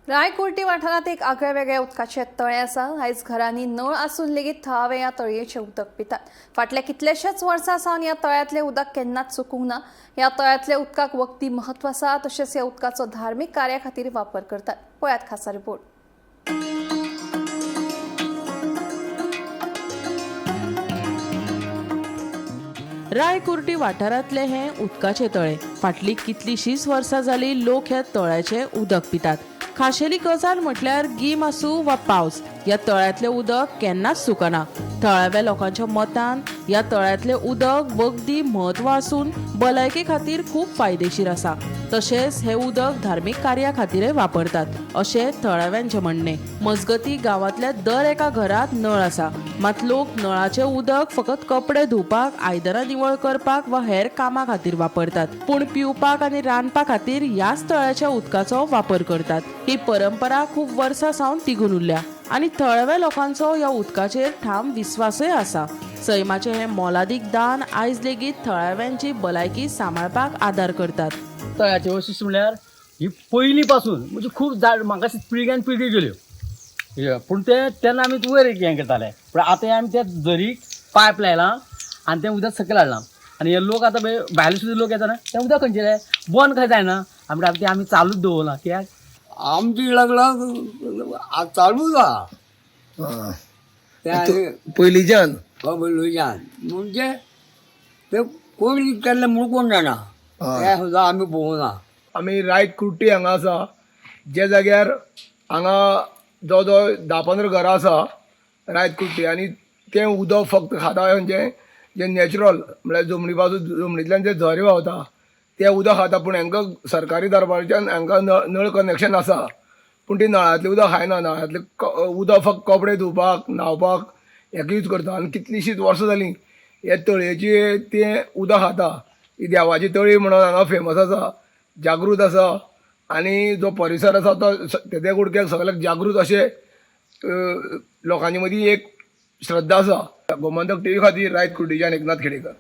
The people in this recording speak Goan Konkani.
रायकुर्टी वाठारांत एक आगळे वेगळे उदकाचें तळें आसा. आयज घरांनी नळ आसून लेगीत थळावे ह्या तळयेचें उदक पितात. फाटल्या कितल्याशाच वर्सां सावन ह्या तळ्यांतलें उदक केन्नाच सुकूंक ना. ह्या तळ्यांतल्या उदकाक वखदी म्हत्व आसा, तशेंच ह्या उदकाचो धार्मीक कार्या खातीर वापर करतात. पळयात खासा रिपोर्ट. रायकुर्टी वाठारांतलें हें उदकाचें तळें. फाटलीं कितलींशींच वर्सां जालीं लोक ह्या तळ्याचें उदक पितात. खाशेली गजाल म्हटल्यार गीम आसूं वा पावस, ह्या तळ्यांतलें उदक केन्नाच सुकना. थळाव्या लोकांच्या मतान ह्या तळ्यांतलें उदक वखदी म्हत्व आसून भलायके खातीर खूब फायदेशीर आसा. तशेंच हें उदक धार्मीक कार्या खातीरय वापरतात अशें थळाव्यांचें म्हणणें. मजगतीं गांवांतल्या दर एका घरांत नळ आसा, मात लोक नळाचें उदक फकत कपडे धुवपाक, आयदनां निवळ करपाक वा हेर कामां खातीर वापरतात. पूण पिवपाक आनी रांदपा खातीर ह्याच तळ्याच्या उदकाचो वापर करतात. ही परंपरा खूब वर्सां सावन तिगून उरल्या आनी थळाव्या लोकांचो ह्या उदकाचेर ठाम विस्वासय आसा. सैमाचें हें मोलादीक दान आयज लेगीत थळाव्यांची भलायकी सांबाळपाक आदार करतात. तळ्याचे वैशिश्ट म्हणल्यार ही पयलीं पासून म्हणजे खूब जाड म्हाका पिळग्यान पिळगी गेल्यो हे, पूण ते तेन्ना आमी वयर हें करताले, पूण आतां आमी त्या झरीक पायप लायला आनी तें उदक सकयल हाडलां. आनी हे लोक आतां पळय भायले सुद्दां लोक येता ना, तें उदक खंयचें बंद खंय जायना. आमी आतां तें आमी चालूच दवरलां कित्याक आमची लग्नां चालूच आहा. त्या पयलींच्यान पयलुच्यान म्हणजे ते कोण केल्ले म्हणून कोण जाणा, ते सुद्दां आमी पळोवना. आमी रायट कुर्टी हांगा आसा, जे जाग्यार हांगा जवळ जवळ 10-15 घरां आसा रायत कुर्टी, आनी तें उदक फक्त खाता म्हणजे जें नॅचरल म्हळ्यार जमनी पासून जमनींतल्यान जे झरे व्हांवता तें उदक खाता. पूण हांकां सरकारी दरबारच्यान हांकां नळ कनेक्शन आसा, पूण ती नळांतलें उदक खायना. नळांतलें उदक फक्त कपडे धुवपाक, न्हांवपाक हेका यूज करता. आनी कितलींशींच वर्सां जालीं हे तळयेची तें उदक खाता. ही देवाची तळी म्हणून हांगा फेमस आसा, जागृत आसा. आनी जो परिसर आसा तो तेद्या कुडक्याक सगळ्याक जागृत अशें लोकांचे मदीं एक श्रद्धा आसा. गोमंतक टीव्ही खातीर रायत कुर्टीच्यान एकनाथ खेडेकर.